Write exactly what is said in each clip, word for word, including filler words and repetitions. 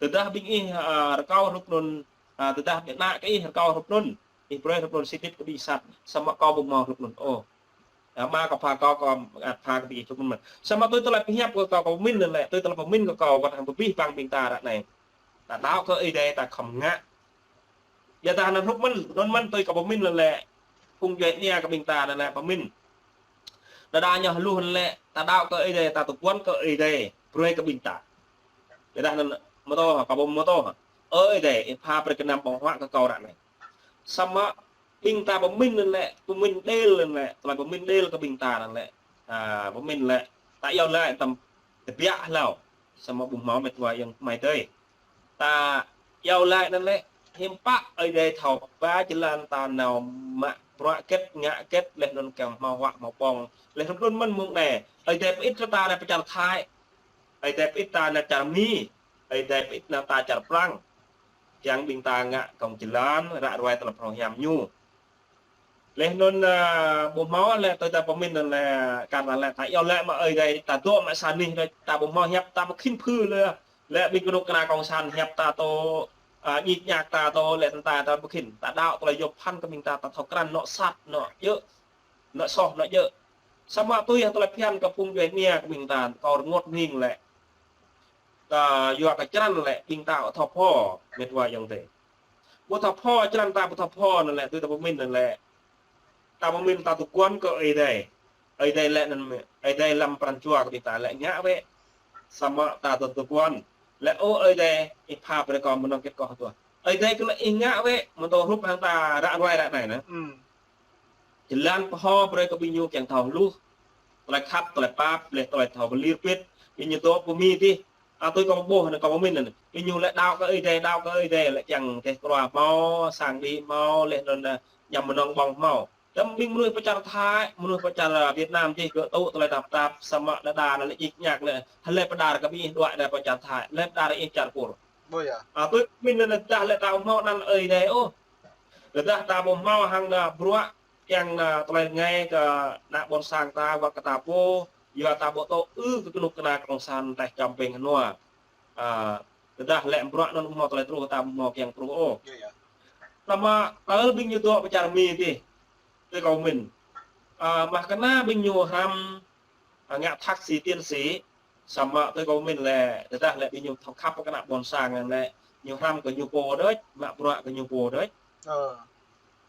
Tơdah ƀing ih, a, rơkâo hrup anŭn, a, tơdah ƀing ană kơ ih rơkâo hrup anŭn, ih brơi hrup anŭn sĭt kơ ƀing sat, samơ̆ kâo ƀu hmâo hrup anŭn ôh. A, Ama kâo pha kâo, kâo ăt pha kơ ƀing ih hrup anŭn mơ̆n. Samơ̆ tui tơlơi pơhiăp kơ kâo, kâo pơmĭn anŭn lĕ, tui tơlơi pơmĭn kơ kâo, kâo hăng pơbih bang ƀing ta ră anai. Ta đaŏ kơ Ơi Adai ta khŏm ngă. Ƀiădah anŭn hrup mơ̆n, anŭn mơ̆n tui kâo pơmĭn anŭn lĕ, phung djuai ania kơ ƀing ta anŭn lĕ pơmĭn. Đơđa ñu hluh anŭn lĕ, ta đaŏ kơ Ơi Adai, ta tơguan kơ Ơi Adai, brơi kơ ƀing ta. Ƀiădah anŭn mơ̆ tŏ, kâo ƀu mơ̆ tŏ. Ơi Adai, ih pha brơi kơ anăm ƀơ̆ng huă kơ kâo ră anai. Samơ̆ ƀing ta pơmĭn anŭn lĕ, pơmĭn đel anŭn lĕ, tơlơi pơmĭn đel kơ ƀing ta anŭn lĕ. A, pơmĭn lĕ, ta iâu laĭ tơm tơbiă hlâo. Samơ̆ ƀu hmâo mĕt wa ayŏng amai adơi. Ta iâu laĭ anŭn lĕ, hiư̆m pă Ơi Adai thâo ba jơlan ta nao mă bruă hơget, ngă hơget, laih anŭn kiăng hmâo huă hmâo ƀơ̆ng. Laih anŭn mơ̆n mơ̆ng anai, Ơi Adai pơit kơ ta anai pơ čar Thái. Ơi Adai pơit ta anai čar Mi. Ơi Adai pơit anai ta čar Prăng. Kiăng ƀing ta ngă kông jơlan, ră ruai tơlơi phrâo hiam ñu. Laih anŭn, a, ƀu hmâo lĕ tui ta pơmĭn anŭn lĕ, kar anŭn lĕ ta iâu laĭ mă Ơi Adai, ta dŏ mă sa anih lĕ, ta ƀu hmâo hiăp ta ƀu khĭn phư lĕ, lĕ ƀing kơnuk kơna kông sản hiăp ta tŏ, a, ñik ñak ta tŏ, lĕ tơnta ta ƀu khĭn, ta đaŏ tơlơi djŏp phăn kơ ƀing ta, ta thâo krăn anŏ sat, anŏ djơ̆, anŏ soh, anŏ djơ̆. Samơ̆ tui hăng tơlơi phiăn kơ phung djuai ania kơ ƀing ta, kâo rơngot hning lĕ. Ta yua kơ črăn lĕ, ƀing ta ƀu thâo pho, mĕt wa ayŏng adơi. Ƀu thâo pho, črăn ta ƀu thâo pho anŭn lĕ, tui ta pơmĭn anŭn lĕ. Ta pơmĭn ta tơguan kơ Ơi Adai. Ơi Adai lĕ anŭn mơ̆n, Ơi Adai lăm pran jua kơ ƀing ta lĕ ngă wĕ. Samơ̆ ta tơ tơguan. Lĕ ơ Ơi Adai, ih pha brơi kâo mơnơ̆ng hơget kâo hơduah. Ơi Adai kơ lĕ ih ngă wĕ, mơ̆ tŏ hrup hăng ta ră ruai ră anai anŭn. Jơlan pơhô brơi kơ ƀing ñu kiăng thâo hluh. Tơlơi khăp, tơlơi pap, laih tơlơi thâo pơlir pĭt. Ƀing ñu dŏ pơ Mi dih. A, tui kâo ƀuh anŭn kâo pơmĭn anŭn. Ƀing ñu lĕ đaŏ kơ Ơi Adai, đaŏ kơ Ơi Adai lĕ kiăng teh krua hmâo, sang đĭ hmâo, laih anŭn, a, ñăm mơnơ̆ng ƀơ̆ng hmâo. Tơm ƀing mơnuih pơ čar Thái, mơnuih pơ čar, a, Việt Nam dih gơ̆ tŭ tơlơi tơnap tap, samơ̆ đơđa anŭn lĕ ñik ñak lĕ, hlơi pơđar kơ ƀing ih đuaĭ đa pơ čar Thái, hlơi pơđar ih čar Kur. Ƀu ya. A, tui pơmĭn anŭn tơdah lĕ ta hmâo anăn Ơi Adai ôh. Tơdah ta ƀu hmâo hăng ană bruă, kiăng ană tơlơi rơngai kơ ană ƀôn sang ta wơ̆t kơ ta pô, yua ta ƀu tŏ ư kơ kơnuk kơna kông sản teh čăm pĕng hơnua. A, tơdah lĕ bruă anŭn hmâo tơlơi truh ta hmâo kiăng truh ôh. Ya, ya. Samơ̆ tơl ƀing ñu dŏ pơ čar Mi dih, tui kâo pơmĭn. A, mah kơna ƀing ñu hrăm a, ngă thạc sĩ, tiến sĩ, samơ̆ tui kâo pơmĭn lĕ, tơdah lĕ ƀing ñu thâo khăp kơ ană ƀôn sang lĕ, ñu hrăm kơ ñu pô đôč, mă bruă kơ ñu pô đôč. Ơ.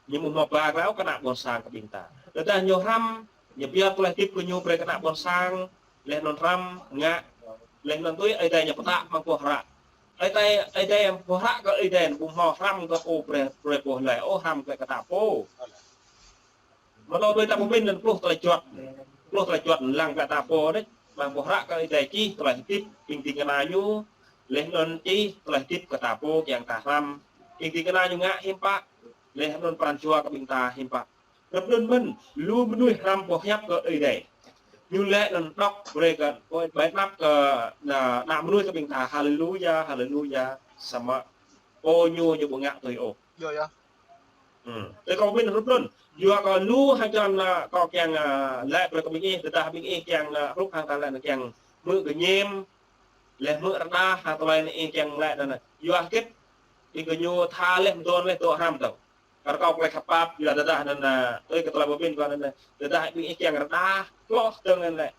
Ñu ƀu hmâo ba klâo kơ ană ƀôn sang kơ ƀing ta. Tơdah ñu hrăm, ñu pơyơr tơlơi hơdip kơ ñu brơi kơ ană ƀôn sang, laih anŭn hrăm, ngă, laih anŭn tui Ơi Adai ñu pơtă mơ̆ng pô hră. Ơi Adai, Ơi Adai pô hră kơ Ơi Adai, ƀu hmâo hrăm kơ pô brơi, brơi pô hlơi, ôh hrăm kơ kơ ta pô. Mơ̆ tui ta pơmĭn anŭn pluh tơlơi juăt. Pluh tơlơi juăt lăng kơ ta pô đôč. Mơ̆ng pô hră kơ Ơi Adai čih tơlơi hơdip ƀing ding kơna ñu. Laih anŭn čih tơlơi hơdip kơ ta pô kiăng ta hrăm. Ƀing ding kơna ñu ngă hiư̆m pă. Laih anŭn pran jua kơ ƀing ta hiư̆m pă. Rơ̆p anŭn mơ̆n, lu mơnuih hrăm boh hiăp kơ Ơi Adai. Ñu lĕ anŭn dŏ brơi kơ, ƀơi anăp kơ, ană, ană mơnuih kơ ƀing ta. Haleluya, haleluya. Samơ̆ pô ñu ñu ƀu ngă tui ôh. Yo, yo. Hmm. Tui kâo pơmĭn hrup anŭn. Yua kơ lu hăng črăn, a, kâo kiăng, a, laĭ brơi kơ ƀing ih, tơdah ƀing ih kiăng, a, hrup hăng ta laĭ anŭn kiăng hmư̆ kơñăm, laih hmư̆ rơđah, hăng tơlơi anŭn ih kiăng laĭ anŭn. Yua hơget, ƀing gơñu tha laih mơdôn laih dŏ hrăm tŏ. Kar kâo tơlơi khăp pap, yua tơdah anŭn, a, tui kơ tơlơi pơmĭn kâo anŭn, tơdah ƀing ih kiăng rơđah, tloh tơ̆ng anŭn lĕ.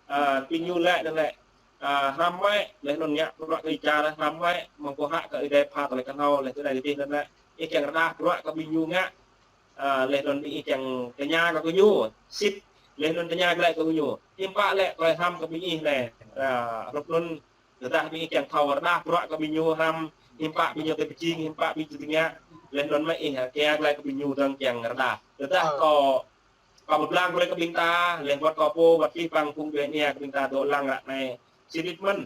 A, ƀing ñu laĭ anŭn lĕ, a, hrăm wĕ, laih anŭn ngă bruă kơ čar hrăm wĕ, mơ̆ng pô hră kơ Ơi Adai pha tơlơi kơhnâo, laih tui anai tih anŭn lĕ, ih kiăng rơđah bruă kơ ƀing ñu ngă, a, laih anŭn ih kiăng tơña kơ gơñu, sĭt, laih anŭn tơña glaĭ kơ gơñu. Hiư̆m pă lĕ tơlơi hrăm kơ ƀing ih anai, a, hrup anŭn, tơdah ƀing ih kiăng thâo rơđah bruă kơ ƀing ñu hrăm, hiư̆m pă ƀing ñu tơpơjing, hiư̆m pă ƀing ñu tơña, laih anŭn mơ̆ ih, a, kiăng glaĭ kơ ƀing ñu dơ̆ng kiăng rơđah. Tơdah kâo Kâo pơblang brơi kơ ƀing ta, laih wơ̆t kâo pô, wơ̆t abih bang phung djuai ania kơ ƀing ta dŏ lăng ră anai. Sĭt mơ̆n.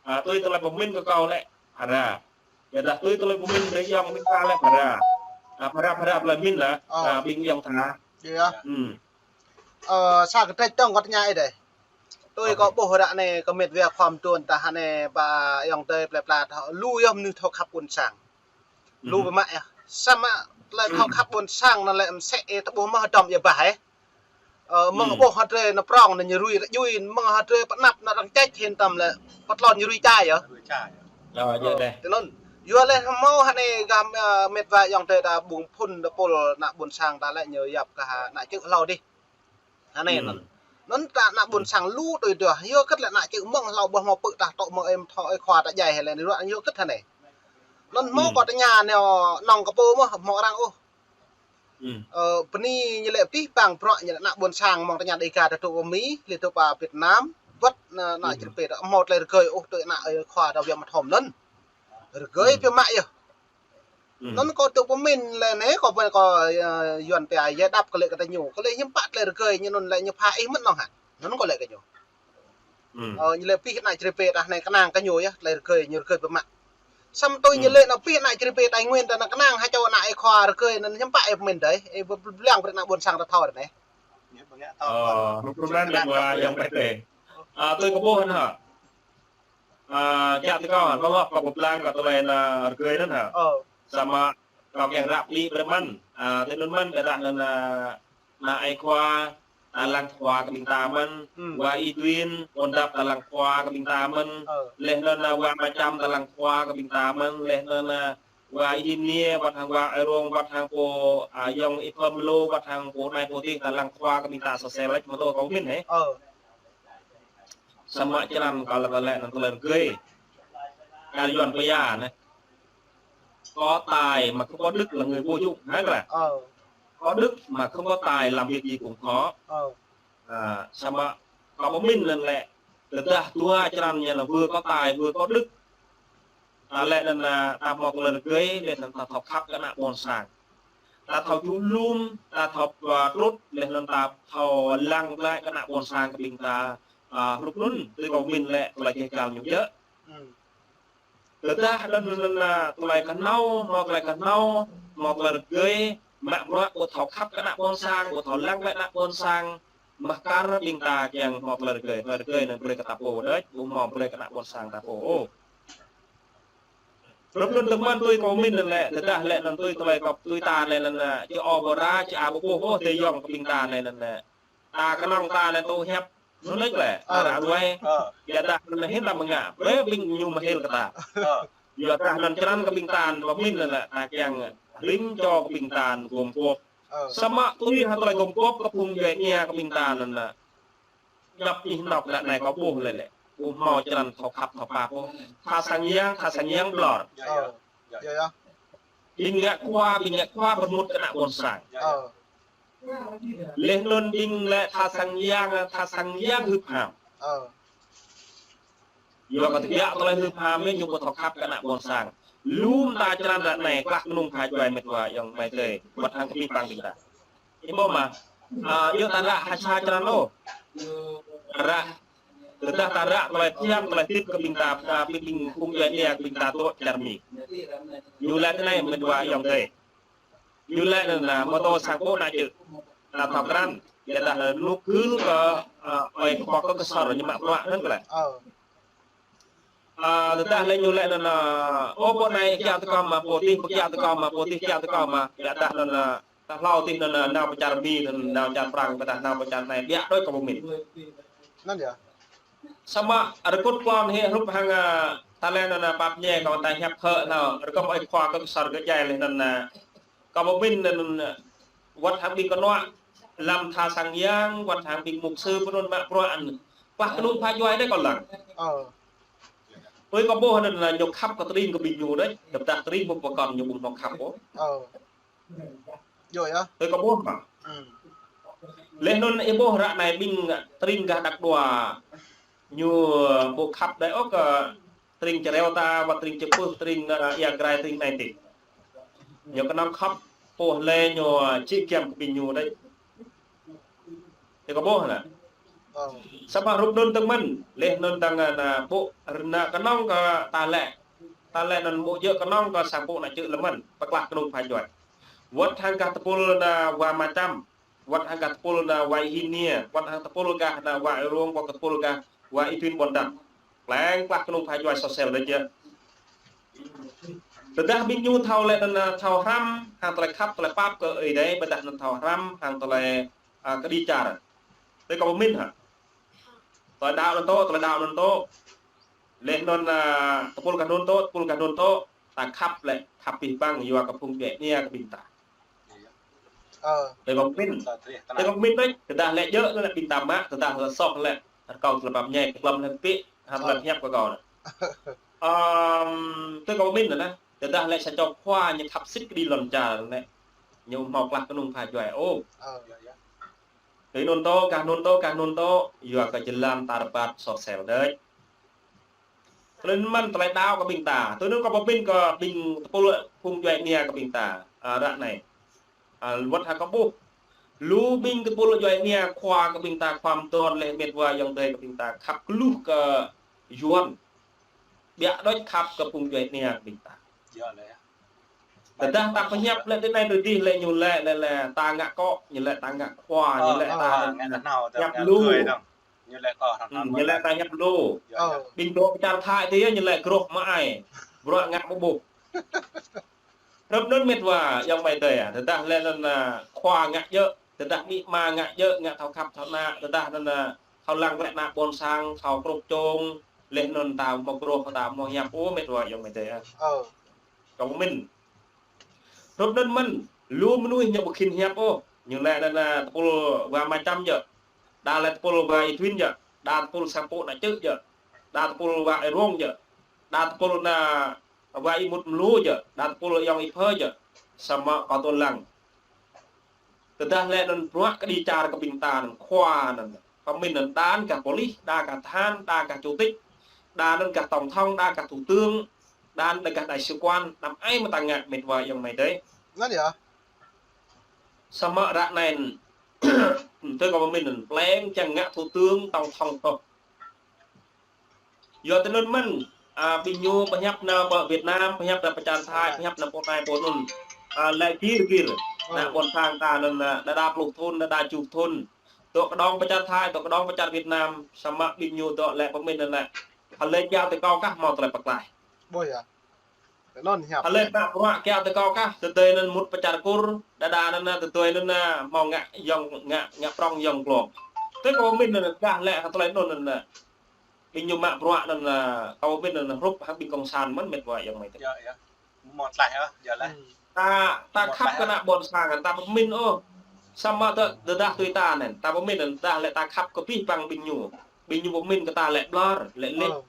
A, tui tơlơi pơmĭn kơ kâo lĕ, phara. Yua dah tui tơlơi pơmĭn brơi ayŏng ƀing ta lĕ phara. A, phara, phara tơlơi pơmĭn lah, a, ƀing ayŏng ta. Iya. Hmm. Ơ, sa kơtrĕč tŏng kâo tơña ih dêh. Tui kâo ƀuh ră anai kơ mĕt wa khua mơtuan ta anai ba ayŏng adơi plơi pla ta. Lu yơh mơnuih thâo khăp ƀôn sang. Lu biă mă yơh. Samơ̆ tơlơi thâo khăp ƀôn sang anŭn lĕ mơsĕ ih ta ƀuh mơ̆ hơdôm ia bah ih. Ơ, mơ̆ng ƀuh hơdrơi anŭn prŏng anŭn ñu rui rơjui, mơ̆ng hơdrơi pơanăp anŭn arăng čĕč hin tơm lĕ pơtlon ñu rui čai yơh. Rui čai yơh. Ơ, yơh dêh. Tui anŭn. Yua lĕ hmâo hă anai gah, ơ, met wa ayŏng adơi ta ƀuh phŭn ta pôl ană ƀôn sang ta lĕ ñu yap kơ hă ană čư̆ hlâo dih. Hă anai anŭn. Anŭn ta ană ƀôn sang lu tui tui. Yua kơ lĕ ană čư̆ mơ̆ng hlâo ƀuh hmâo pơ̆ ta tŏ mơ̆ng em thâo ơi khua ta djai hă lĕ ruă yua kơ hă anai. Anŭn hmâo kơ tơña nao nong kơ pô mơ̆ hmâo arăng ôh. Ơ, bơni ñu lĕ pih pang bruă ñu lĕ ană ƀôn sang mơ̆ng tơña Đêga ta tŭ pơ Mi, lĕ tŭ pơ Việt Nam, wăt ană, ană črê pê ta hmâo tơlơi rơgơi ôh tui ană ơi khua ta wiăm mơthom anŭn. Rơgơi pioh mă yơh. Anŭn kâo tŭ pơmĭn lĕ anai, kâo pơmĭn kâo, ơ, Yuan pia yơh đăp kơ lĕ kơ ta ñu. Kơ lĕ hiư̆m pă tơlơi rơgơi ñu anŭn lĕ ñu pha ih mơ̆n nong hă. Anŭn kâo lĕ kơ ñu. Ơ, ñu lĕ pih ană črê pê ta anai kơnang kơ ñu yơh, tơlơi rơgơi ñu rơgơi pơmă. Samơ̆ tui ñu lĕ anŭn pih ană črê pê Tây Nguyên ta anŭn kơnang hă čô ană ơi khua rơgơi anŭn hiư̆m pă ih pơmĭn dơi, ih bơblang brơi ană ƀôn sang ta thâo anai. Ơ, hơ̆k mơ̆n met wa ayŏng adơi. Ơ, tui kâo ƀuh anŭn hă. Ơ, kiăng tui kâo hă, ƀơ̆ng hŏk kâo bơblang kơ tơlơi anŭn rơgơi anŭn hă. Samơ̆ kâo kiăng răp lĕ brơi mơ̆n. Ơ, tui anŭn mơ̆n ƀiădah anŭn, ơ, ană ơi khua, ta lăng khua kơ ƀing ta mơ̆n, wa Y Tuyên, ƀôn Dap ta lăng khua kơ ƀing ta mơ̆n, laih anŭn wa Macham ta lăng khua kơ ƀing ta mơ̆n, laih anŭn wa Y Hinia, wăt hăng wa Ơi Rông, wăt hăng pô, ơ, ayŏng Y Phơm Lô, wăt hăng pô anai pô adih ta lăng khua kơ ƀing ta sô sel lĕ mơ̆ tơ kâo pơmĭn hă. Samơ̆ črăn kâo lăp lĕ anŭn tơlơi rơgơi. Kar Yuan pia anai. Có tài mà không có đức là người vô dụng, hă kơ lĕ. Có đức mà không có tài làm việc gì cũng khó. Ơ, samơ̆ kâo pơmĭn anŭn lĕ, tơdah dua črăn ñu lĕ vừa có tài, vừa có đức. Ơ, lĕ anŭn, ơ, ta hmâo tơlơi rơgơi, lĕ anŭn ta thâo khăp kơ ană ƀôn sang. Ta thâo ču lum, ta thâo, ơ, trŭt, lĕ anŭn ta thâo lăng glaĭ kơ ană ƀôn sang kơ ƀing ta, ơ, hrup anŭn, tui kâo pơmĭn lĕ tơlơi keh kal ñu djơ̆. Tơdah anŭn, anŭn, anŭn, ơ, tơlơi kơhnâo, hmâo tơlơi kơhnâo, hmâo tơlơi rơgơi, mă bruă ƀu thâo khăp kơ ană ƀôn sang, ƀu thâo lăng glaĭ ană ƀôn sang, mơ̆ kar ƀing ta kiăng hmâo tơlơi rơgơi, tơlơi rơgơi anŭn brơi kơ ta pô đôč, ƀu hmâo brơi kơ ană ƀôn sang ta pô ôh. Rup anŭn tơmăn tui kâo pơmĭn anŭn lĕ, tơdah lĕ anŭn tui tơlơi kâo tui ta lĕ anŭn, ơ, či ơ ƀu ra, či a ƀu ƀuh ôh, tơ yŏng kơ ƀing ta lĕ anŭn, ơ, ta kơnơ̆ng ta lĕ tŭ hiăp, anŭn đôč lĕ, ta ră ruai, ƀiădah anŭn hĭn ta mơngă, brơi ƀing ñu mơhil kơ ta. Yua dah anŭn črăn kơ ƀing ta anŭn pơmĭn anŭn lĕ, ta kiăng rĭm čô kơ ƀing ta anŭn gum gôp. Samơ̆ tui hăng tơlơi gum gôp kơ phung djuai ania kơ ƀing ta anŭn lĕ. Djŏp anih anŏk ră anai kâo ƀuh lĕ lĕ. Ƀu hmâo črăn thâo khăp thâo pap ôh. Tha sang yang, tha sang yang ƀlŏr. Ƀing ngă khua, ƀing ngă khua pơmŭt kơ ană ƀôn sang. Laih anŭn ƀing lĕ tha sang yang, tha sang yang hưp ham. Yua kơ tơbiă tơlơi hưp ham ñu ƀu thâo khăp kơ ană ƀôn sang. Lŏm ta črăn ră anai klah kơnung pha djuai met wa ayŏng amai adơi. Wăt hăng kơ ƀing pang ƀing ta. Ih ƀuh mơ̆. Ơ, yua ta ră ha sa črăn ôh. Ră. Tơdah ta ră tơlơi phiăn, tơlơi tip kơ ƀing ta, ta ƀing ƀing phung djuai ania kơ ƀing ta tŏ čar Mi. Ñu lĕ tơ anai met wa ayŏng adơi. Ñu lĕ anŭn, ơ, mơ̆ tơ sang pô ană čư̆. Ta thâo krăn. Ƀiădah anŭn nŭk gưl kơ, ơ, ơi khua kơ kơsor ñu mă bruă anŭn kơ lĕ. Ơ, tơdah lĕ ñu lĕ anŭn, ơ, ơ, pô anai kiăng tơkŏm mă pô adih, pô kiăng tơkŏm mă pô adih, kiăng tơkŏm mă. Ƀiădah anŭn, ơ, ta hlâo adih anŭn, ơ, nao pơ čar Mi, anŭn nao čar Prang, ƀiădah nao pơ čar anai, ƀiă đôč kâo pơmĭn. Anŭn yơh. Samơ̆ rơkŭt klon hĭ hrup hăng, ơ, ta lĕ anŭn, ơ, pap ñe kâo ta hiăp hơ̆ hlâo, rơkâo ơi khua kơ kơsor kơ djai lĕ anŭn, ơ, kâo pơmĭn anŭn, ơ, wăt hăng ƀing kơnuă lăm tha sang yang, wăt hăng ƀing mục sư pơ anŭn mă bruă anŭn. Klah kơnung pha djuai đôč kâo lăng. Ơ. Ơi kâo ƀuh anŭn lĕ ñu khăp kơ tơring kơ ƀing ñu đôč, tơdah tơring ƀu pơkŏn ñu ƀu hmâo khăp ôh. Ơ. Yơh yơh. Ơi kâo ƀuh mă. Laih anŭn ih ƀuh ră anai ƀing tơring gah Dak Dua. Ñu ƀu khăp đơi ôh kơ tơring Čơreo ta, wăt tơring Čơpưh, tơring, ơ, Ia Grai, tơring anai tih. Ñu kơnơ̆ng khăp pô lĕ ñu či giăm kơ ƀing ñu đôč. Ih kâo ƀuh anŭn. Samơ̆ rup anŭn tơmăn, laih anŭn tơdang anŭn ƀu rơnă kơnơ̆ng kơ ta lĕ. Ta lĕ anŭn ƀu djơ̆ kơnơ̆ng kơ sang pô ană čư̆ lĕ mơ̆n, pơklah kơnung pha djuai. Wăt hăng gah tơpul anŭn wa Macham, wăt hăng gah tơpul anŭn wa Hinia, wăt hăng tơpul gah anŭn wa Ơi Rông, wăt tơpul gah wa Y Tuyên Ƀôn Dap. Lăng klah kơnung pha djuai sô sel đôč yơh. Tơdah ƀing ñu thâo lĕ anŭn thâo hrăm, hăng tơlơi khăp, tơlơi pap kơ Ơi Adai, ƀiădah anŭn thâo hrăm, hăng tơlơi, ơ, kơđi čar. Tui kâo pơmĭn hă. Tơlơi đaŏ anŭn tŏ, tơlơi đaŏ anŭn tŏ. Laih anŭn, a, tơpul gah anŭn tŏ, tơpul gah anŭn tŏ, ta khăp lĕ, khăp abih bang, yua kơ phung djuai ania kơ ƀing ta. Ơ. Tui kâo pơmĭn. Tui kâo pơmĭn đôč, tơdah lĕ djơ̆ lĕ ƀing ta mă, tơdah lĕ soh lĕ, rơkâo tơlơi pap ñai, kơplăm lĕ pĭ, hăng tơlơi hiăp kơ kâo. Ơ. Ưm, tui kâo pơmĭn anŭn, tơdah lĕ sa čô khua ñu khăp sĭt kơđi lŏn čar anŭn, ñu hmâo klah kơnung pha djuai ôh. Ơ. Tui anŭn tŏ, gah anŭn tŏ, gah anŭn tŏ, yua kơ jơlan ta rơbat soh sel đôč. Tui anŭn mơ̆n tơlơi đaŏ kơ ƀing ta. Tui anŭn kâo pơmĭn kơ ƀing tơpul phung djuai ania kơ ƀing ta. A, ră anai. A, wơ̆t hăng kâo ƀuh. Lu ƀing tơpul djuai ania khua kơ ƀing ta khua mơdon laih mĕt wa ayŏng adơi kơ ƀing ta khăp kluh kơ Yuan. Biă đôč khăp kơ phung djuai ania kơ ƀing ta. Tơdah ta pơhiăp lĕ tui anai tui adih lĕ ñu lĕ, lĕ, lĕ ta ngă akŏ, ñu lĕ ta ngă khua, ñu lĕ ta hiăp lu. Ơ, ngă lu. Ơ. Hm, ñu lĕ ta hiăp lu. Ơ. Ƀing dŏ pơ čar Thái tơ yơh ñu lĕ groh mă ai. Bruă ngă ƀu ƀuh. Hrup anŭn mĕt wa ayŏng amai adơi ah. Tơdah lĕ anŭn, a, khua ngă djơ̆, tơdah amĭ ama ngă djơ̆, ngă thâo khăp thâo ană, tơdah anŭn, a, thâo lăng glaĭ ană ƀôn sang, thâo krup čong, laih anŭn ta hmâo groh, ta hmâo hiăp ôh mĕt wa ayŏng amai adơi ah. Ơ. Kâo pơmĭn. Hrup anŭn mơ̆n, lu mơnuih ñu ƀu khĭn hiăp ôh. Ñu lĕ anŭn, a, tơpul wa Macham djơ̆. Đa lĕ tơpul wa Edwin djơ̆. Đa tơpul sang pô ană čư̆ djơ̆. Đa tơpul wa Ê Rông djơ̆. Đa tơpul anŭn wa Ê Mut Mlu djơ̆. Đa tơpul ayŏng Ê Phơ djơ̆. Samơ̆ kâo tơl lăng. Tơdah lĕ anŭn bruă kơđi čar kơ ƀing ta anŭn khua anŭn. Pơmĭn anŭn đa anŭn gah polis, đa gah tơhan, đa gah chủ tịch, đa anŭn gah tổng thống, đa gah thủ tướng, đa anŭn gah đại sứ quán, anăm ai mơ̆ ta ngă mĕt wa ayŏng amai adơi. Ngă ya. Samơ̆ ră anai, tui kâo pơmĭn anŭn, pleng čang ngă thủ tướng, tổng thống tŏ. Yua tui anŭn mơ̆n, a, ƀing ñu pơhiăp nao pơ Việt Nam, pơhiăp nao pơ čar Thái, pơhiăp nao pơ anai pơ anŭn. A, lĕ gir gir. Ană ƀôn sang ta anŭn, a, đa đa pluh thŭn, đa đa tơjuh thŭn. Dŏ kơđông pơ čar Thái, dŏ kơđông pơ čar Việt Nam, samơ̆ ƀing ñu dŏ lĕ pơmĭn anŭn lĕ. Hlơi kiaŏ tui kâo kah hmâo tơlơi pơklaih. Ƀuh ya. Tui anŭn hiăp. Hlơi ană bruă kiaŏ tui kâo kah, tơdơi anŭn mŭt pơ čar Kur, đa đa anŭn, tơdơi anŭn, hmâo ngă yŏng, ngă, ngă prŏng yŏng glông. Tui kâo pơmĭn anŭn kah lĕ, tơlơi anŭn anŭn. Ƀing ñu mă bruă anŭn, a, kâo pơmĭn anŭn hrup hăng ƀing cộng sản mơ̆n mĕt wa ayŏng amai adơi. Ya, ya. Mơ̆ tlaih, a, ya lah. Hm. Ta, ta khăp kơ ană ƀôn sang, ta pơmĭn ôh. Samơ̆ tơ, tơdah tui ta anŭn, ta pơmĭn anŭn, tơdah lĕ ta khăp kơ abih bang ƀing ñu. Ƀing ñu pơmĭn kơ ta lĕ ƀlŏr, lĕ lĕ. Ơ.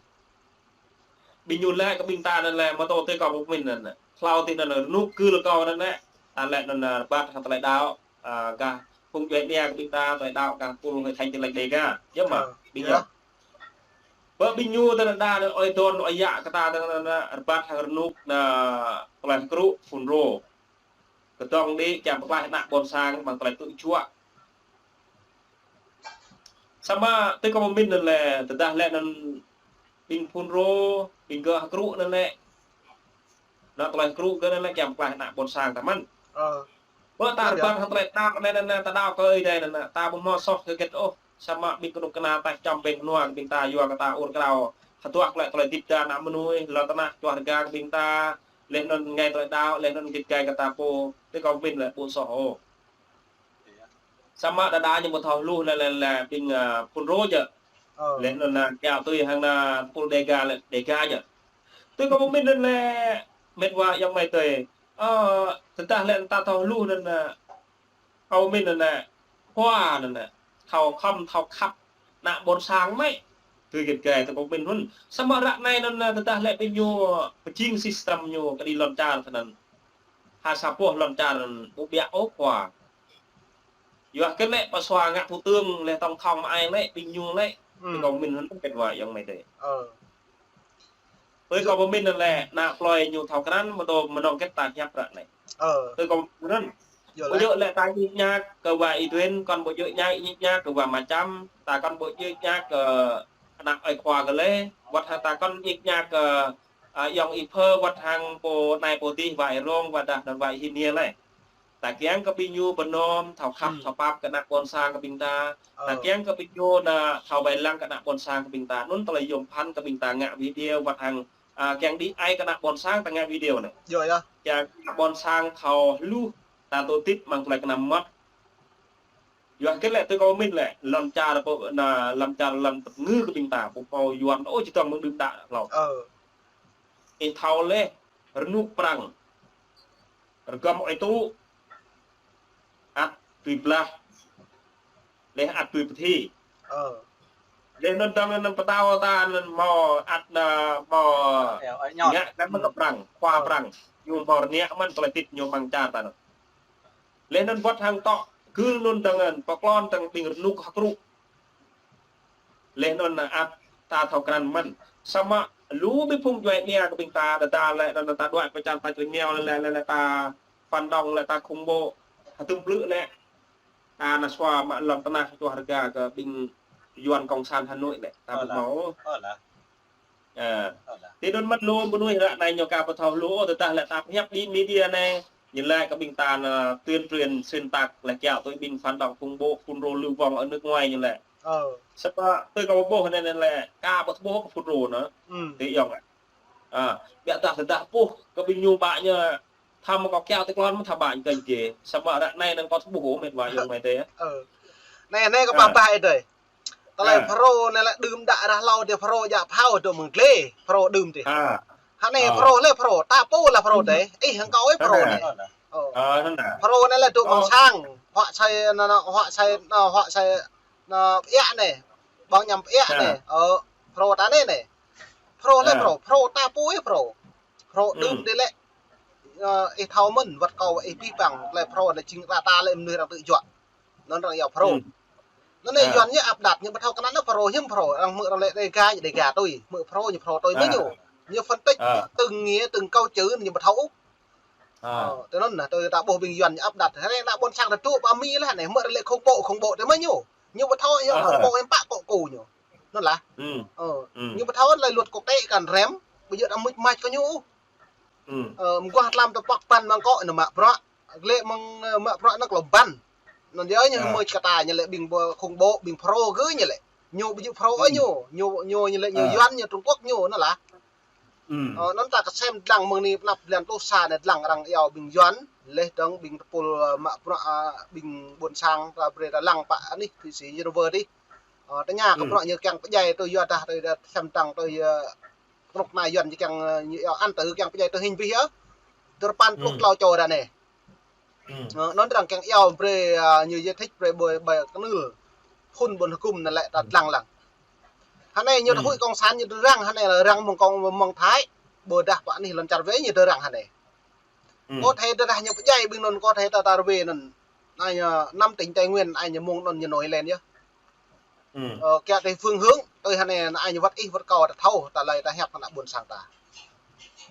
Ƀing ñu lĕ kơ ƀing ta anŭn lĕ, mơ̆ tơ tui kâo pơmĭn anŭn. Hlâo tui anŭn, rơnŭk gưl kâo anŭn lĕ. Ta lĕ anŭn, a, rơbat hăng tơlơi đaŏ. A, gah phung djuai ania kơ ƀing ta, tơlơi đaŏ gah pul hơi thành tơlơi Dega. Yơh mơ̆, ƀing ñu. Pơ ƀing ñu tơ anŭn đa anŭn ơi adon, ơi yă kơ ta tơ anŭn, a, rơbat hăng rơnŭk anŭn tơlơi hơkrŭ, FULRO. Kơdŏng đĭ kiăng pơklaih ană ƀôn sang, mơ̆ng tơlơi tŭ juă. Samơ̆ tui kâo pơmĭn anŭn lĕ, tơdah lĕ anŭn ƀing FULRO, ƀing gơ̆ hơkrŭ anŭn lĕ. Anŭn tơlơi hơkrŭ gơ̆ anŭn lĕ kiăng pơklaih ană ƀôn sang ta mơ̆n. Ơ. Ƀơi ta rơbat hăng tơlơi đaŏ anŭn, anŭn, anŭn, ta đaŏ kơ Ơi Adai anŭn, anŭn, ta ƀu hmâo soh hơget ôh. Samơ̆ ƀing kơnuk kơna taih čăm ƀing hnua kơ ƀing ta yua kơ ta ur krao. Hơduah glaĭ tơlơi hơdip ta ană mơnuih, lŏn tơnah čuah rơga kơ ƀing ta. Laih anŭn ngă tơlơi đaŏ, laih anŭn git gai kơ ta pô. Tui kâo pơmĭn lĕ ƀu soh ôh. Samơ̆ đa đa ñu ƀu thâo hluh lĕ, lĕ, lĕ ƀing, a, FULRO djơ̆. Ơ. Laih anŭn, a, kiaŏ tui hăng anŭn tơpul Dega lĕ, Dega djơ̆. Tui kâo pơmĭn anŭn lĕ, mĕt wa ayŏng amai adơi. Ơ, tơdah lĕ ta thâo hluh anŭn, a, kâo pơmĭn anŭn, a, khua anŭn, a, thâo khŏm, thâo khăp, ană ƀôn sang mơ̆. Tui git gai tui kâo pơmĭn anŭn. Samơ̆ ră anai anŭn, a, tơdah lĕ ƀing ñu, pơjing sistem ñu, kơđi lŏn čar tơ anŭn. Ha sa boh lŏn čar anŭn ƀu biă ôh khua. Yua kơ lĕ pơsua ngă thủ tướng lĕ tổng thống mă ai lĕ ƀing ñu lĕ. Hm. Tui kâo pơmĭn hơnŭn mĕt wa ayŏng amai adơi. Ơ. Tui kâo pơmĭn anŭn lĕ, ană plơi ñu thâo krăn, mơ̆ tơ mơnơ̆ng hơget ta hiăp ră anai. Ơ. Tui kâo pơmĭn. Ƀu djơ̆ lĕ ta ñik ñak kơ wa Edwin, kŏn ƀu djơ̆ ñak, ñik ñak kơ wa Macham, ta kŏn ƀu djơ̆ ñak kơ ană ơi khua gơ̆ lĕ, wơ̆t hăng ta kŏn ñik ñak kơ, a, ayŏng Ê Phơ, wơ̆t hăng pô anai pô adih wa Ê Rông, wơ̆t dah anŭn wa Ê Hin Niê lĕ. Ta kiăng kơ ƀing ñu bơnŏm, thâo khăp, hm, thâo pap kơ ană ƀôn sang kơ ƀing ta. Ơ. Ta kiăng kơ ƀing ñu anŭn thâo wai lăng kơ ană ƀôn sang kơ ƀing ta. Anŭn tơlơi yôm phăn kơ ƀing ta ngă video wơ̆t hăng, a, kiăng đĭ ai kơ ană ƀôn sang ta ngă video anai. Yơh, yơh. Kiăng ană ƀôn sang thâo hluh, ta tơtip mơ̆ng tơlơi kơnăm mơmŏt. Yua hơget lĕ tui kâo mĭn lĕ, lŏn čar pô, na, lŏn čar lŏn tơpơngư kơ ƀing ta, pô pô Yuan, ôh, či tŏng mơ̆ng đưm đă hlâo. Ơ. Ih thâo leh, rơnŭk Prăng. Rơgŏm ơi tŭ. Ăt tui blah. Leh ăt tui pơthi. Ơ. Leh anŭn tơdang anŭn pơtao ta anŭn hmâo ăt na hmâo ngă kơ mơ̆ng kơ Prăng, khua Prăng. Ñu hmâo rơngiă mơ̆n tơlơi tit ñu mơ̆ng čar ta anŭn. Leh anŭn wơ̆t hăng tŏ, gưl anŭn tơdang anŭn, pơklon tơdang ƀing rơnŭk hơkrŭ. Leh anŭn ăt ta thâo krăn mơ̆n. Samơ̆ lu ƀing phung djuai ania kơ ƀing ta, đa đa lĕ, đa đa ta đuaĭ pơ čar ta čar rơngiao lĕ, lĕ, lĕ, lĕ, ta phản động lĕ, ta khủng bố, hơdôm blư̆ lĕ. Ta na sua mă lŏn tơnah čuah rơga kơ ƀing Yuan Cộng sản Hà Nội lĕ. Ta ƀu hmâo. Ơ. Tui anŭn mơ̆n lu mơnuih ră anai ñu ka pơthâo lu, tơdah lĕ ta pơhiăp đi media anai, ñu lĕ kơ ƀing ta na tuyên truyền xuyên tạc lĕ kiaŏ tui ƀing phản động khủng bố, FULRO lưu vong ở nước ngoài ñu lĕ. Ơ. Samơ̆ tui kâo ƀuh anai anai lĕ, ka ƀu ƀuh kơ FULRO anŭn. Tui yŏng. Ơ, biă dah tơdah ƀuh kơ ƀing ñu ƀă ñu, thâo mơ̆ kâo kiaŏ tui klon mơ̆ thâo ƀă ñu kơ ñu. Samơ̆ ră anai anŭn kâo ƀuh ôh mĕt wa yŏng mĕt tê. Ơ. Anai, anai kơ pơpă ih tơi. Tơlơi FULRO anai lĕ đưm đă ră hlâo dih FULRO djă phao dŏ mơ̆ng glai, FULRO đưm dih. Hă anai FULRO lĕ FULRO, ta pô lĕ FULRO dih. Ih hăng kâo ih FULRO anai. Ơ. FULRO anai lĕ dŏ mơ̆ng sang, huă sai na, na, huă sai na, huă sai na pơiă anai. Ƀơ̆ng ñăm pơiă anai. Ơ, FULRO ta anai anai. FULRO lĕ FULRO, FULRO ta pô ih FULRO. FULRO đưm dih lĕ, ơ, ih thâo mơ̆n, wơ̆t kâo ih pĭ păng, tơlơi FULRO anai jing ră ta lĕ mơnuih arăng tŭ juă. Anŭn arăng iâu FULRO. Anŭn anai Yuan ñu ăp đặt, ñu ƀu thâo kơnăl anŭn FULRO, hiư̆m FULRO, arăng hmư̆ arăng lĕ Đêga, Đêga tui, hmư̆ FULRO, ñu FULRO tui mơ̆ ñu. Ñu phân tích từng nghĩa, từng câu chữ, ñu ƀu thâo ôh. Ơ, tui anŭn na, tui ta ƀuh ƀing Yuan ñu ăp đặt, hơnai ană ƀôn sang ta dŏ pơ Mi lĕ, hơnai hmư̆ arăng lĕ khủng bố, khủng bố tui mơ̆ ñu. Ñu ƀu thâo, ñu khủng bố hiư̆m pă kŏ kơ ñu. Anŭn lah. Ơ, ñu ƀu thâo lĕ luật quốc tế kăn rem, ƀu djơ̆ ta mŭt mač kơ ñu. Ơ, mơguah tlam tơpŏk ƀăn mơ̆ng kŏ anŭn mă bruă. Lĕ mơ̆ng, ơ, mă bruă anŭn klŏm ƀăn. Anŭn yơh ñu mơ̆ čơkă ta ñu lĕ ƀing ƀơ khủng bố, ƀing FULRO gơ̆ ñu lĕ. Ñu ƀu djơ̆ FULRO ôh ñu, ñu, ñu, ñu lĕ ñu Yuan, ñu Trung Quốc ñu anŭn lah. Ơ, anŭn ta kơsem dlăng mơ̆ng anai pơnăp blan pluh sa anai dlăng arăng iâu ƀing Yuan, leh dơ̆ng ƀing tơpul, ơ, mă bruă, ơ, ƀing ƀôn sang ta brơi ta lăng pơ anih Thụy Sĩ Geneva dih. Ơ, tơña kơ bruă ñu kiăng pơdjai tui yua dah tui dah sem tăng tui, ơ, kơnuk kơna Yuan ñu kiăng, ơ, ñu iâu ăn tơ kiăng pơdjai tơ hing bih yơh. Tơpăn pluh klâo čô ră anai. Ơ, anŭn arăng kiăng iâu brơi, ơ, ñu giải thích brơi ƀơi, ƀơi kơnưl phun ƀôn hơgŭm anŭn lĕ ta dlăng lăng. Hơnai ñu tơhuĭ cộng sản ñu tơrăng hơnai lĕ răng mơ̆ng cộng mơ̆ng Thái. Ƀôdah pơ anih lŏn čar wai ñu tơrăng hơnai. Có thể tơdah ñu pơdjai ƀing anŭn có thể ta tar wai anŭn. Anai ñu năm tỉnh Tây Nguyên, anai ñu mơ̆ng anŭn ñu nổi lên yơh. Ơ, kiăng tui phương hướng, tui hơnai anai ñu wơ̆t ih wơ̆t kâo ta thâo, ta lơi ta hiăp ană ƀôn sang ta.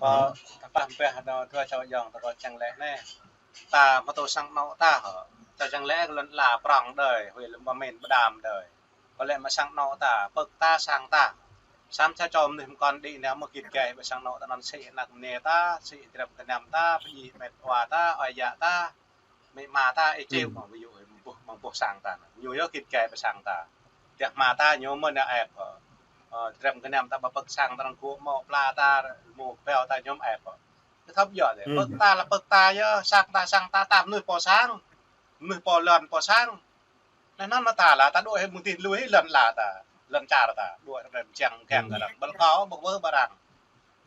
Ơ, ta pah ƀeh anŭn dua čô yŏng ta kơ čang lĕ anai. Ta mơ̆ tŭ sang anŏ ta hă. Ta čang lĕ kơ lŏn ala prŏng đơi, huĭ lĕ mơ̆ mĭn pơđam đơi. Kơ lĕ mơ̆ sang anŏ ta, pơ̆k ta sang ta. Samơ̆ sa čô mơnuih mơkŏn đĭ anai mơ̆ git gai ƀơi sang anŏ ta anŭn sĭ ană mơnê ta, sĭ drăm kơnăm ta, pơjing mĕt wa ta, ơi yă ta. Mĕ ama ta ih čeo mơ̆ng ƀu yua mơ̆ng boh, mơ̆ng boh sang ta. Ñu yơh git gai ƀơi sang ta. Tơdah ama ta ñu mơ̆ nao ĕp. Ơ, drăm kơnăm ta ƀu pơ̆k sang ta anŭn gŏ mơ̆ pla ta, mơ̆ peo ta ñu ĕp. Tơthâo yơh dih. Pơ̆k ta lĕ pơ̆k ta yơh, sang ta, sang ta, ta mơnuih pô sang. Mơnuih pô lŏn pô sang. Anŭn anŭn mơ̆ ta lah, ta dŏ hĭ mơ̆ng dih lui hĭ lŏn ala ta, lŏn čar ta, dŏ rơngai mơčang kiăng kơ arăng. Ƀơi kâo, ƀơi kâo ƀơi arăng.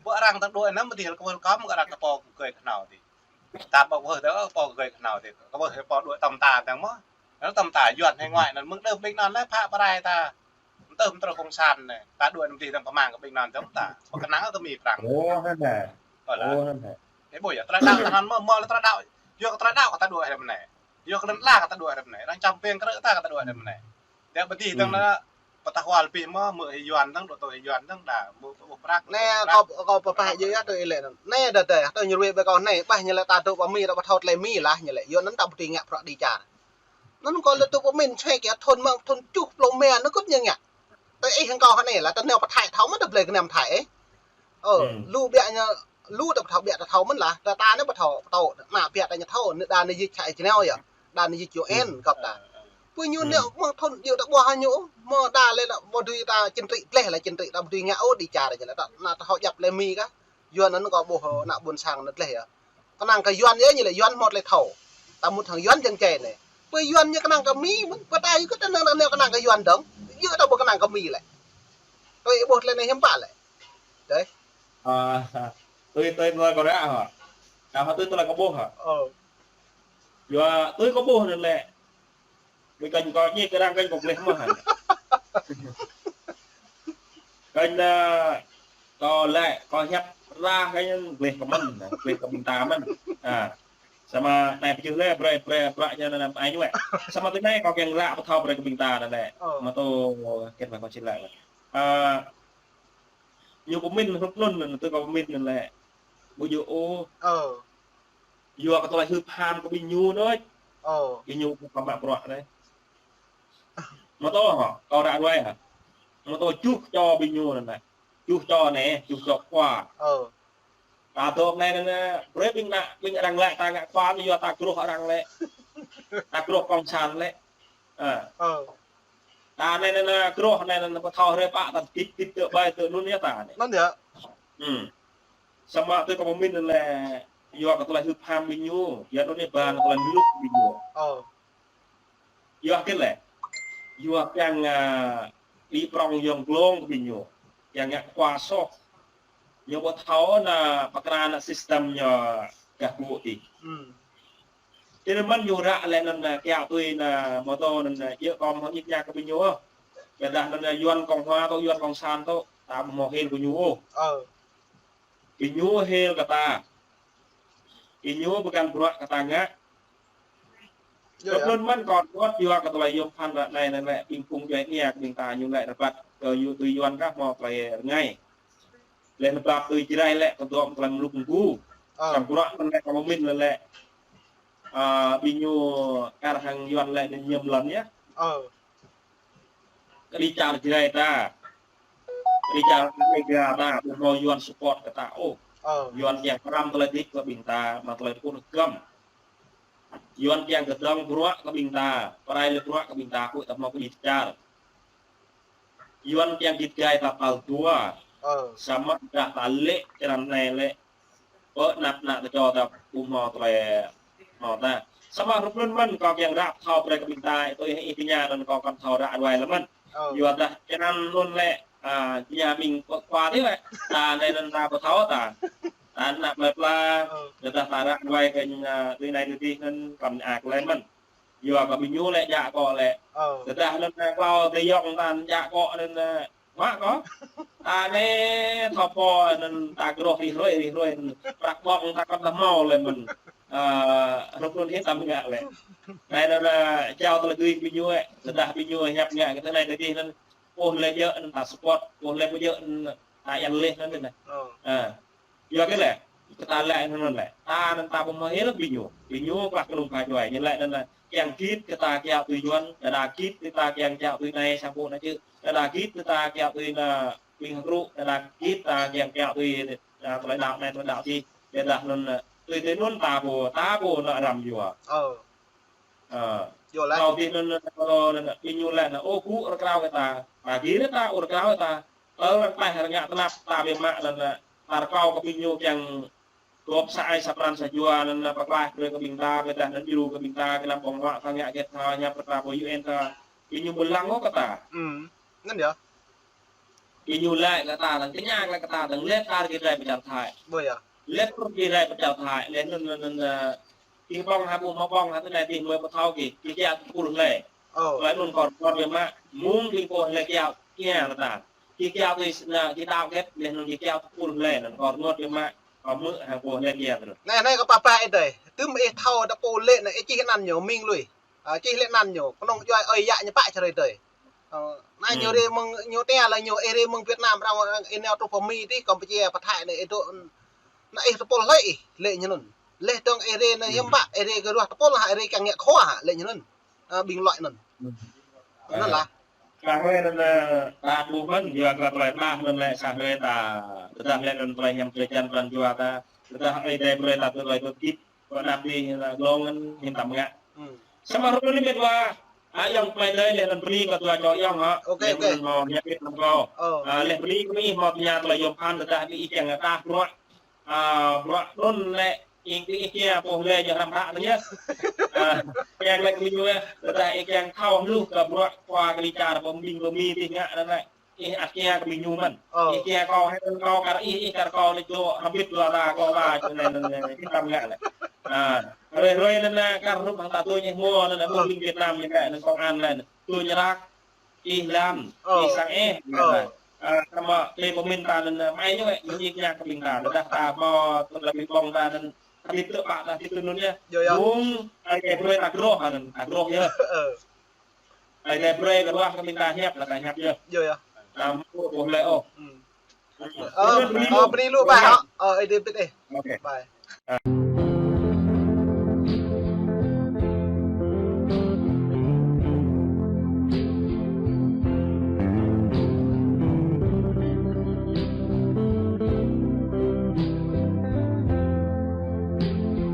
Ƀơi arăng ta dŏ anŭn mơ̆ng dih kơ ƀơi kâo mơ̆ng arăng kơ pô gơgơi kơhnâo dih. Ta ƀơi kâo dŏ pô gơgơi kơhnâo dih, kơ ƀơi pô dŏ tơm ta dơ̆ng mơ̆. Anŭn tơm ta Yuan hĭ ngoai anŭn mơ̆ng đưm ƀing anŭn lĕ phă pơrai ta. Tơm tơm trơ cộng sản anai, ta dŏ anŭn mơ̆ng dih dơ̆ng pơmang kơ ƀing anŭn dơ̆ng ta. Ƀơi kơnang kơ Mi Prăng. Ơ lah. Ơ, anŭn hă. Ơ, ƀu yơh, tơlơi đaŏ ta anŭn mơ̆, mơ̆ lĕ tơlơi đaŏ. Yua kơ tơlơi đaŏ kơ ta dŏ hĭ ră anai. Yua kơ lŏn ala kơ ta dŏ hĭ ră anai. Arăng čăm ping krư̆ ta kơ ta dŏ hĭ ră anai. Dêh ƀơi dih dơ̆ng anŭn pơtah wal bih mơ̆, mơ̆ hĭ Yuan dơ̆ng, dŏ tui hĭ Yuan dơ̆ng đa, mơ̆ ƀuh prăk. Anai, kâo, kâo pơpă yơh yơh tui ih lĕ anŭn. Anai đa đa, tui ñu ruai ƀơi kâo anai, ƀah ñu lĕ ta dŏ pơ Mi, ta ƀu thâo tơlơi Mi lah ñu lĕ. Yua anŭn ta ƀu dưi ngă bruă đi čar. Anŭn kâo lĕ tŭ pơmĭn sui kiăng thun mơ̆ng thun tơjuh pluh rơma anŭn kŭt ñu ngă. Tui ih hăng kâo hơnai lah, ta nao pơ Thái thâo mơ̆n ta blơi kơnăm Thái ih. Ơ, lu biă ñu, lu ta ƀu thâo biă ta thâo mơ̆n lah, ta ta anai ƀu thâo, ƀu thâo, ană biă ta ñu thâo, anai đa anai jĕ čă ih jơnao yơh, đa anai jĕ čô en găp ta. Pơ ñu nao mơ̆ng thun djơ̆ ta ƀuh hă ñu, mơ̆ đa lĕ lah ƀu dưi ta chính trị, tleh lah chính trị ta ƀu dưi ngă ôh đi čar ñu lah, ta, ană ta thâo djăp lĕ Mi kah. Yuan anŭn kâo ƀuh ană ƀôn sang anŭn tleh yơh. Kơnang kơ Yuan yơh ñu lĕ Yuan hmâo tơlơi thâo. Ta mŭt hăng Yuan jing čai anai. Pơ Yuan ñu kơnang kơ Mi, mơ̆n pơ ta yua kơ ta nao nao kơnang kơ Yuan dong. Yua ta ƀu kơnang kơ Mi lĕ. Tui ih ƀuh tơlơi anai hiư̆m pă lĕ. Dơi. À, tui, tui tơlơi kâo ră hă. Kâo hă tui tơlơi kâo ƀuh hă. Ơ. Yua tui kâo ƀuh anŭn lĕ. Ƀing kâo kơ ñu kơnang kơ kâo gleh mơ̆n hă. Kơ anŭn, kâo lĕ, kâo hiăp ră kơ ñu gleh kơ mơ̆n, gleh kơ ƀing ta mơ̆n. À. Samơ̆ anai pơčeh lĕ, brơi, brơi, brơi ñu anŭn ai ñu ĕ. Samơ̆ tui anai kâo kiăng ră pơthâo brơi kơ ƀing ta anŭn lĕ. Ơ. Mă tô, kĕt mă kâo či lăi. À, ñu pơmĭn hrup anŭn, tui kâo pơmĭn anŭn lĕ. Ƀu djơ̆ ôh. Ơ. Yua kơ tơlơi hưp ham kơ ƀing ñu đôč. Ơ. Ƀing ñu kơ mă bruă anai. Mă tô hă, kâo ră ruai hă. Mă tô čuh čô ƀing ñu anŭn lĕ. Čuh čô anai, čuh čô khua. Ơ. Ta dŏ anai anŭn, brơi ƀing ană, ƀing arăng lĕ ta ngă khua anŭn yua ta gruh arăng lĕ. Ta gruh kông san lĕ. Ơ. Ơ. Ta anai anŭn, anŭn, gruh anai anŭn, anŭn pơthâo hrơi pă ta tĭp tĭp tơ ƀai tơ anŭn yơh ta anai. Anŭn yơh. Hmm. Samơ̆ tui kâo pơmĭn anŭn lĕ, yua kơ tơlơi hưp ham ƀing ñu, yua anŭn anai ba anŭn tơlơi mluk ƀing ñu. Ơ. Yua hơget lĕ. Yua kiăng, à, đĭ prŏng yŏng glông kơ ƀing ñu. Kiăng ngă khua soh. Ñu ƀu thâo anŭn pơkra anŭn system ñu gah gŭ tih. Hmm. Tui anŭn mơ̆n ñu ră lĕ anŭn, à, kiaŏ tui anŭn, à, mơ̆ tô anŭn, à, djơ̆ kông hơnit ñă kơ ƀing ñu. Ƀiădah anŭn, à, Yuan Cộng Hòa tô, Yuan Cộng Sản tô, ta ƀu hmâo hil kơ ñu ôh. Ơ. Ƀing ñu hil kơ ta. Ƀing ñu ƀu kăn bruă kơ ta ngă. Yơh, yơh. Tơpơ̆n mơ̆n kâo rơngot yua kơ tơlơi yôm phăn ră anai anŭn lĕ ƀing phung djuai ania kơ ƀing ta ñu lĕ rơbat kơ yua tui Yuan kah hmâo tơlơi rơngai. Lĕ rơbat tui Jrai lĕ kơ dŏ tơlơi mluk mgu. Ơ. Samơ̆ bruă anŭn lĕ kâo pơmĭn lĕ lĕ. À, ƀing ñu kar hăng Yuan lĕ anŭn ñăm lŏn yơh. Ơ. Kơ đi čar Jrai ta. Kơ đi čar Amerika ta, ƀu hmâo Yuan support kơ ta ôh. Ơ. Yuan kiăng pơrăm tơlơi hơdip kơ ƀing ta, mă tơlơi tơkŭn hơgăm. Yuan kiăng kơdơ̆ng bruă kơ ƀing ta, pơrai lĕ bruă kơ ƀing ta, kơ ta hmâo kơ đi čar. Yuan kiăng git gai ta păl dua. Ơ. Samơ̆ dah ta lĕ črăn anai lĕ. Pơ anăp ană tơčô ta ƀu hmâo tơlơi hmâo ta. Samơ̆ hrup anŭn mơ̆n kâo kiăng ră pơthâo brơi kơ ƀing ta, tui ih tơña anŭn kâo kăn thâo ră ruai lơi mơ̆n. Ơ. Yua dah črăn anŭn lĕ, à, tơña ƀing pơ khua tih lĕ. Ta anai anŭn ta pơthâo ta. Ta anăp lơi pla, ơ, tơdah ta ră ruai kơ, à, tui anai tui adih anŭn kăn ak lơi mơ̆n. Yua kơ ƀing ñu lĕ djă akŏ lĕ. Ơ. Tơdah anŭn, à, klâo tơyŏng ta djă akŏ anŭn, à, Mă kơ. Ta anai thâo pô anŭn ta groh rĭm hrơi, rĭm hrơi. Prăk ƀơ̆ng ta kăn ta hmâo lĕ mơ̆n. Ơ, hrup anŭn hĭ ta mơ̆ ngă lĕ. Anai anŭn, ơ, jao tơlơi dưi ƀing ñu ĕ. Tơdah ƀing ñu hiăp ngă kơ tơlơi anai tơlơi adih anŭn. Ôh lĕ djơ̆ anŭn ta support, ôh lĕ ƀu djơ̆ anŭn ta iâu laĭ anŭn anŭn. Ơ. Ơ. Yua kơ lĕ, kơ ta lĕ anŭn lĕ. Ta anŭn ta ƀu hmâo hil ƀing ñu. Ƀing ñu klah kơnung pha djuai. Ñu lĕ anŭn lĕ. Kiăng git kơ ta kiaŏ tui Yuan, đa đa git kơ ta kiăng kiaŏ tui anai sang pô anai čư̆. Đa đa git kơ ta kiaŏ tui anŭn ƀing hơkrŭ, đa đa git ta kiăng kiaŏ tui, à, tơlơi đaŏ anai, tơlơi đaŏ adih. Ƀiădah anŭn, à, tui tui anŭn ta ƀu, ta ƀu anŭn răm yua. Ơ. Ơ. Yua lĕ. Kâo adih anŭn, anŭn, anŭn, anŭn, ƀing ñu lĕ anŭn, ôh, gŭ rơkrao kơ ta. Ta git ta, ôh, rơkrao kơ ta. Tơl rơklah rơngiă tơnap ta biă mă anŭn, anŭn, tar kâo kơ ƀing ñu kiăng gŏp sa ai sa pran sa jua anŭn, anŭn pơklaih brơi kơ ƀing ta, ƀiădah anŭn djru kơ ƀing ta, kơ anăm ƀơ̆ng huă ta ngă hơget ta, hiăp kơ ta ƀơi U N ta, ƀing ñu ƀu lăng ôh kơ ta. Ư, anŭn yơh. Ƀing ñu laĭ kơ ta, tơña laĭ kơ ta, tơlơi lĕ tar git rai pơ čar Thái. Ƀơi yơh. Lĕ tar git rai pơ čar Thái, lĕ anŭn, anŭn, anŭn, ơ, ih ƀơ̆ng hă ƀu hmâo ƀơ̆ng hă, tui anai adih mơi pơthâo gih, gih kiaŏ tơpul hlơi. Ơ. Laĭ anŭn kâo rơngot biă mă, mơ̆ng ƀing pô hlơi kiaŏ, kiaŏ kơ ta. Gih kiaŏ tui anŭn, gih đaŏ hơget, lĕ anŭn gih kiaŏ tơpul hlơi, anŭn kâo rơngot biă mă, kâo hmư̆ hăng pô hlơi kiaŏ tui anŭn. Anai, anai kâo pơpă ih dơi. Tơm ih thâo ta pô lĕ anŭn, ih čih anăn ñu, mĭn lui. À, čih lĕ anăn ñu, kơnơ̆ng djuai ơi yă ñu pă čơrơi dơi. Ơ, anai ñu, ư, rê mơ̆ng, ñu tơña lĕ ñu, ih rê mơ̆ng Việt Nam, arăng, arăng ih nao truh pơ Mi dih, Campuchia, pơ Thái anai, ih dŏ, anŭn ih tơpul hlơi ih, lĕ ñu anŭn. Lĕ dơ̆ng ih rê anŭn hiư̆m pă, ih rê kơ ruah tơpul hă, ih rê kiăng ngă khua hă, lĕ ñu anŭn. Ơ, ƀing lŏi anŭn. Ư. Anŭn lah. Sa hrơi anŭn, ơ, ta ƀuh mơ̆n, yua kơ tơlơi tah anŭn lĕ sa hrơi ta, tơdah lĕ anŭn tơlơi hiam drơi jăn pran jua ta, tơdah Ơi Adai brơi ta tơlơi bơngkit, pơ anăp adih ta glông anŭn hiư̆m ta mơ̆ ngă. Ư. Samơ̆ hrup anŭn mĕt wa, ayŏng tơlơi adai lĕ anŭn bơni kơ dua čô ayŏng hă. Ôkê, ôkê. Lĕ anŭn mơ̆ hiăp hơget anŭn kâo. Ơ. À, lĕ bơni kơ ih mơ̆ tơña tơlơi yôm phăn tơdah ƀing ih kiăng ngă tah bruă. À, bruă anŭn lĕ Ih, ih kiăng pô lĕ ñu hrăm hră tơ yơh. A, kiăng lĕ kơ ƀing ñu yơh, tơdah ih kiăng thâo hluh kơ bruă khua kơ ƀing čar pơmĭn pơmĭn tih ngă anŭn lĕ. Ih ăt kiăng kơ ƀing ñu mơ̆n. Ih kiăng kâo hĕ kâo kar ih, ih kar kâo lĕ čô hrăm bit dua ta kâo ba čô anai anŭn anai, ih tam ngă lĕ. A, hrơi hrơi anŭn anai kar rup hăng ta tui ih hmâo anŭn anai, mơ̆ng ƀing Việt Nam ñu kơ anŭn công an lĕ anŭn. Tui ñu răk, ih lăm, ih sang ih, ñu kơ anŭn. A, samơ̆ tơlơi pơmĭn ta anŭn, mă ai ñu, ñu ñik ñak kơ ƀing ta, tơdah ta hmâo tơlơi ƀing ƀong ta anŭn, ta ƀit tơpă ta ƀit tui anŭn yơh. Mơ̆ng ai kơ brơi ta groh anŭn, ta groh yơh. Ai kơ brơi kơ ruah kơ ƀing ta hiăp, ta hiăp yơh. Tam ƀu ƀuh lĕ ôh. Ơ, bơni lu, ơ, bơni lu, bye, hă? Ơ, ih dih bit ih. Bye.